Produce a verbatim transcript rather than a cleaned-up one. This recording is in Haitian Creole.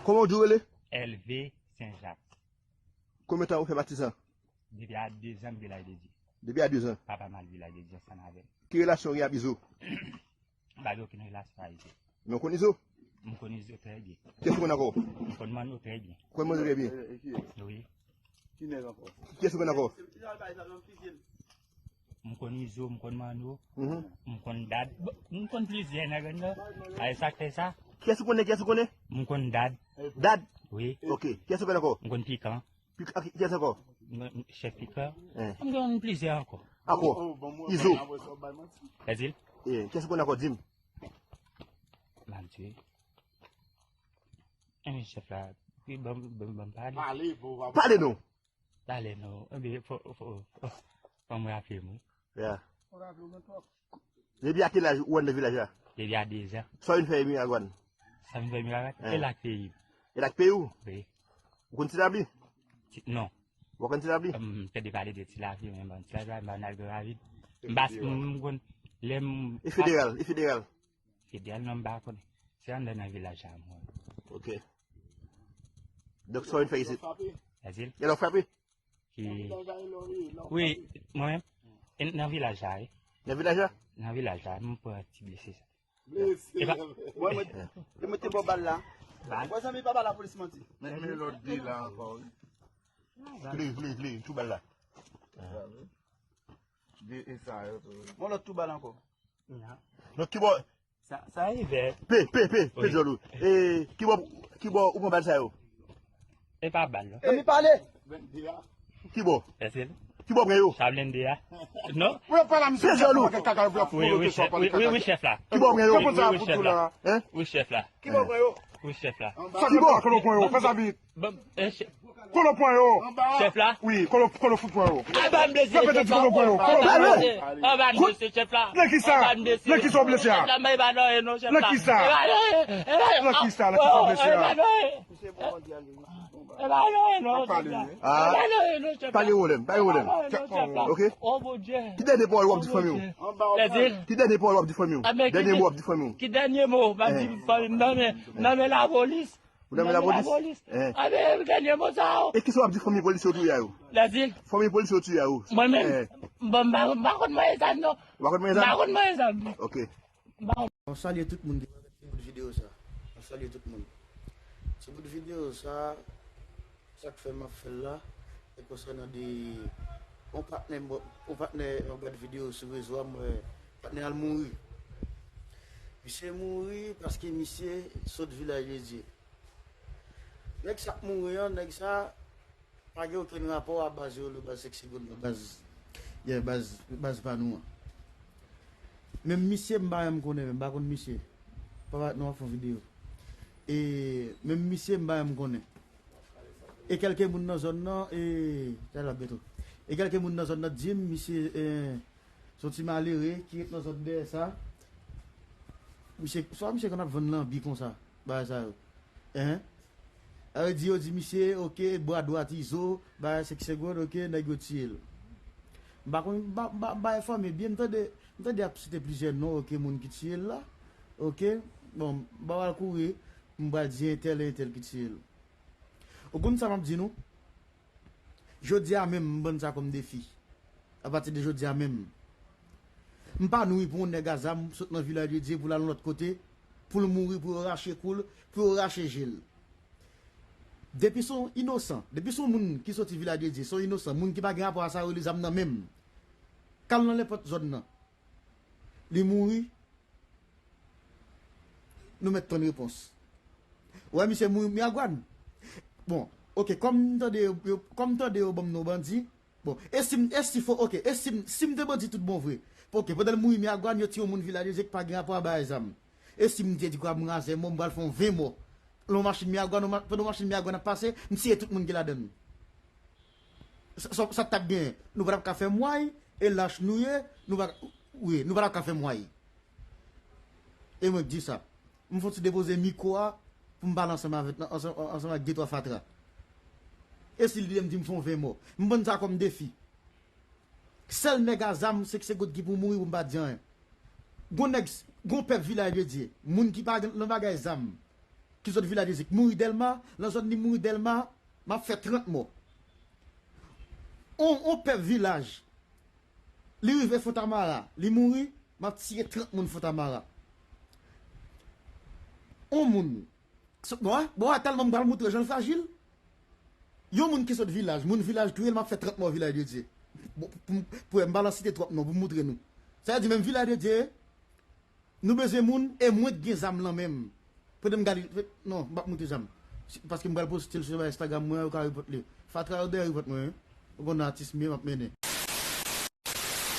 Kòman w di w rele? Èlve Senjak. Konbyen tan ou fè batizan? Depi a dezan m Vilaj de Dye. Depi a dezan? Papa m al Vilaj de Dye ansanm avè m. Ki relasyon w gen ak Izo? M pa gen okenn relasyon ak Izo. Men w konn Izo? M konn Izo trè byen. Kiyès ou konn ankò? M konn Manno trè byen. Ou konn Manno trè byen? Wi. Ki nèg ankò? Kiyès ou konn ankò? M konn Izo, m konn Manno, mhm, m konn Dad. Bon, m konn plizyè nèg anndan. A, e sa k fè sa? Kiyès ou konnen, kiyès ou konnen? M konn Dad. Dad? Wi. Ok. Kiyès ou konnen ankò? M konn Pikan. Pik-, ak kiyès ankò? M konn Chèf Pikan. Eh. M konn plizyè ankò. Ankò? Izo. Lèzil? Eh, kiyès ou konnen ankò? Di m. Maldi. Eh, chèf la. Wi, ban m, ban m, ban m pale. Pale, bon, pale non. Pale non. Ebyen, fò, fò, fò, fò mwen raple m, wi. Ya. Depi a ki laj ou anndan vilaj la? Depi a dezan. Sa w vin fè Miragwàn? Sa m vin fè Miragwàn? Eh. E la k peyi m. E la k peyi w? Wi. Ou konn Ti Labli? Ti, non. Ou pa konn Ti Labli? M tande pale de Ti Labli, men bon, Ti Labli, m pa nan gran ravin. M pa, m, m konn, lè m E federal, e federal. Federal non, m pa konnen. Se anndan nan vilaj la, mwen. Ok. Donk, sa w vin fè isit? Lèzil? Gen lè w frape? Ki wi, mwen menm. E nan vilaj la, wi. Nan vilaj la? Nan vilaj la, m pran ti blese sa. Blese. E pa mwen, mwen, e mwen te bò bal la. Bal? Mwen zanmi pa ba lapolis manti. Men, men lòt de la ankò, wi. Vle, vle, vle, tou bal la. De e sa yo tou. Bon, lòt tou bal ankò. Non, ki bò? Sa, sa rive. Pe, pe, pe, pe djòl ou. E, ki bò, ki bò ou pran bal sa yo? E pa bal, non. Zanmi pale. Ki bò? Èske? Ki bò pran yo? Sa blende a. Non? Ou ap pale a misye. Pe djòl ou. Wi, wi, chèf. Wi, wi, wi, chèf la. Ki bò pran yo? Wi, wi, chèf la. Hein? Wi, chèf la. Ki bò pran yo? Wi, chèf la. Ki bò? Kote w pran yo? Fè sa vit. Bon, eh, chèf. Kote w pran yo? Chèf la? Wi, kote w, kote w fout pran yo? Anba m mesye, chèf la. Repete, di kote w pran yo. Anba m mesye, anba m mesye, chèf la. Nan ki sa? Anba m mesye. Nan ki sa w blese a? Chèf la, m pa nan anyen non, chèf la. Nan ki sa? E pa nan anyen, e pa nan anyen. Nan ki sa? Nan ki sa w blese a? E pa nan anyen. E pa nan anyen non, chèf la. Ah. E pa nan anyen non, chèf la. Pa gen pwoblèm, pa gen pwoblèm. E pa nan anyen non, chèf la. Ok. Oh, Bondye. Ki dènye pawòl w ap di fanmi w? Lèzil. Ki dènye pawòl w ap di fanmi w? Dènye mo w ap di fanmi w? Ki dènye mo m ap di fanmi m? Nan men, nan men lapolis. Ou nan men lapolis? Eh. A, men, dènye mo sa yo. E kisa w ap di fanmi polisye yo touye a yo? Lèzil. Fanmi polisye yo touye a yo. Mwen menm, eh, bon, m pa, m pa konn manyen zam, non. Ou pa konn manyen zam? M pa konn manyen zam. Ok. M pa konn. Mwen salye tout moun ki gade ti bout videyo sa. Mwen salye tout moun. Ti bout videyo sa, sa k fè m ap fè l la, e konsènan de yon patnè m, yon patnè m ap gade videyo sou rezo a, m wè patnè al mouri. Misye mouri paske misye sot Vilaj de Dye. Nèg sa k mouri an, nèg sa pa gen okenn rapò a baz yo, le baz Sèk Segonn, baz, yeah, baz, baz pa nou an. Menm misye m pa menm konnen, menm pa konn misye. Papa, nou ap fè yon videyo. E menm misye m pa menm konnen. E kèlke moun nan zòn nan, e, talè ap byen tou. E kèlke moun nan zòn nan di m, misye, e, se yon ti malere ki ret nan zòn dèyè sa. Misye, swa misye konn ap vann lanbi konsa, bagay sa yo. Hein? Sa vle di yo di misye, ok, bra dwat Izo, bagay Sèk Segonn, ok, nèg yo tiye l. M pa konn, m pa, m pa, m pa enfòme byen, m tande, m tande y ap site plizyè non, ok, moun ki tiye l la. Ok, bon, m pa pral kouri, m pral di entèl e entèl ki tiye l. Ou konn sa m ap di nou? Jodi a menm, m ban n sa kòm defi. Apati de jodi a menm, m pa nouri pou yon nèg a zam sot nan Vilaj de Dye pou l al yon lòt kote, pou l mouri, pou yo rache kou l, pou yo rache je l. Depi se yon inosan, depi se yon moun ki soti Vilaj de Dye, se yon inosan, moun ki pa gen rapò a sa yo, li zam nan men l, k al nan nenpòt zòn nan, li mouri, nou mèt tann repons. Ou wè misye mouri Miragwàn. Bon, ok, kòm m tande yo, yo, kòm m tande yo ban m non bandi, bon, e si m, e si fo, ok, e si m, si m te bandi tout bon vre, ok, pandan l mouri Miragwàn, yo tiye yon moun Vilaj de Dye ki pa gen rapò a bagay zam. E si m te di kwa m razè mò, m pral fè yon ven mò. Lè yon machin Miragwàn, yon ma-, pandan yon machin Miragwàn ap pase, m tiye tout moun ki ladan l. Sa, sa, sa t ap genyen? Nou pa t ap ka fè mway, e lach nou ye, nou pa, wi, nou pa t ap ka fè mway. E mwen k di sa. M fè yon ti depoze mikwo a pou m pale ansanm avèk, ansanm, ansanm ak de twa fatra. E si l di m di m fè yon ven mò? M pran sa kòm defi. Sèl nèg a zam, se, se goud ki pou mouri pou m pa di anyen. Gon nèg, gon pèp Vilaj de Dye, moun ki pa gen nan bagay zam, ki sot Vilaj de Dye, ki mouri Dèlma, nan zòn li mouri Dèlma, m ap fè trant mò. On, on pèp Vilaj, li rive Fontamara, li mouri, m ap tiye trant moun Fontamara. On moun, bon, bon, tèlman m pral moutre jan l frajil. Yon moun ki sot Vilaj, moun Vilaj touye l, m ap fè trant mò Vilaj de Dye. Bon, pou, pou, m pa lan site twòp non, pou m moutre nou. Sa vle di menm Vilaj de Dye, nou bezwen moun, e mwen k gen zam lan men m. Pwete m gade, non, m p ap moutre zam. Paske m pral poste l sou Instagram mwen, yo ka repòt li. Fatra yo dèyè repòt mwen, wi. Ou konn atis m ye, m ap mennen.